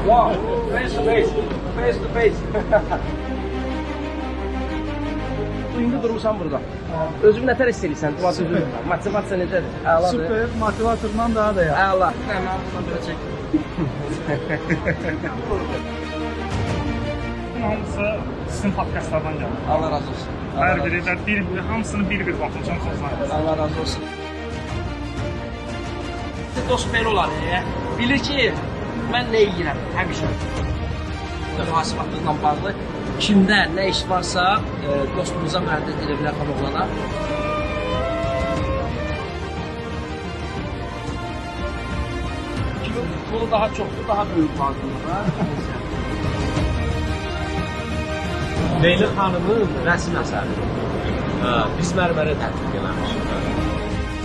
Wow, face to face, face to face. İndi durmusan burada. Özünü nətər hiss edirsən? Süper. Motivasiya necədir? Əladır. Süper, motivatordan daha da yaxşı. Əla. Mən buradan belə çək. Hamısı sizin podkastlardan gəlir. Allah razı olsun. Hər biri də bir-bir, hamısını bir-bir baxmışam çox sağ olun. Allah razı olsun. Dost belə olar. Bilir ki, mən nə yeyirəm həmişə. Hasibatlıqla bağlı kimdə nə iş varsa dostumuza müraciət edə bilər xan oğlana. Kimin pulu daha çoxdur, daha böyük lazımdır da. Leyla xanımın rəsm əsəridir. Biz mərmərə tətbiq eləmişik.